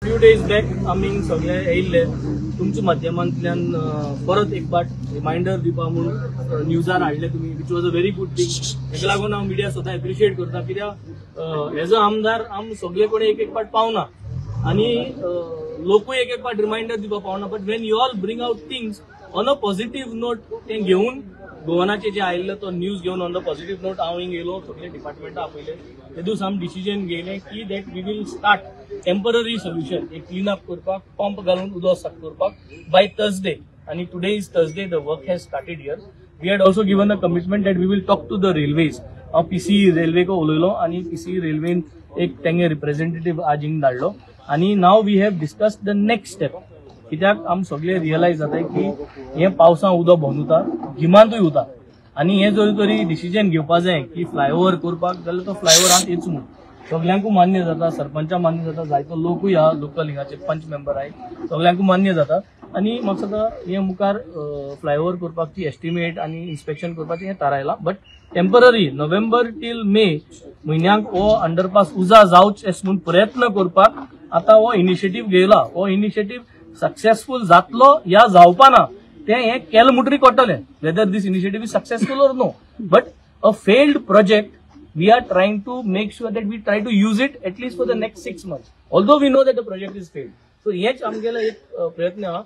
Few days back आमी सगळे येयल्ले तुमच्या माध्यमांतल्यान परत एक फावट रिमायंडर दिवपा म्हूण न्यूजार हाडले तुमी, which was a very good thing. हेका लागून हांव मिडिया स्वता एप्रिशिएट करता, कित्याक एज अ आमदार आम सगळे कडेन एक एक फावट पावना आनी लोकूय एक एक फावट रिमायंडर दिवपाक पावना, but when you all bring out things on a positive note, तें घेवन गोवनाचे जे आयिल्ले तो न्यूज घेवन ऑन the positive note हांव हिंग येयलो, सगळे डिपार्टमेंटां आपयले. ते दीस आमी डिसिजन घेयलें की that we will start temporary solution, एक क्लीन अप करपाक, पंप घालून उदक साफ करपाक बाय थर्सडे. आनी today is Thursday, the work has started here. We had also given a commitment that we will talk to the railways. हांव PC रेल्वेक उलयलो आनी पीसी रेल्वेन एक तेंगे रिप्रेझेंटेटिव्ह आज हिंग धाडलो आनी now we have discuss the next step, कित्याक आम सगळे रियलायज जाता की हे पावसा उदक भोंवन उरता, गिमांतूय उरता आनी हे जर तरी डिसिजन घेवपा जाय की फ्लायओव्हर करपाक जाल्यार तो फ्लायओव्हर आत येच म्हूण सगल्यांकूय मान्य जाता, सरपंचा मान्य जाता, जायतो लोकूय आहा, लोकल हिंगाचे पंच मेंबर आहाय, सगल्यांकूय मान्य जाता. आनी म्हाका दिसता हे मुखार फ्लायओव्हर करपाची एस्टिमेट आनी इन्स्पेक्शन करपाचें हें थारायलां, बट टेम्पररी नोव्हेंबर टील मे म्हयन्याक हो अंडरपास उजा जावचें म्हूण प्रयत्न करपाक आतां हो इनिशिएटीव घेयला. हो इनिशिएटीव सक्सेसफूल जातलो या जावपा ना तें हें केलें म्हणटरी कळटलें, whether this initiative is successful or no, but a failed project, we are trying to make sure that we try to use it at least for the next 6 months, although we know that the project is failed. So हेच आमगेलो एक प्रयत्न आहा.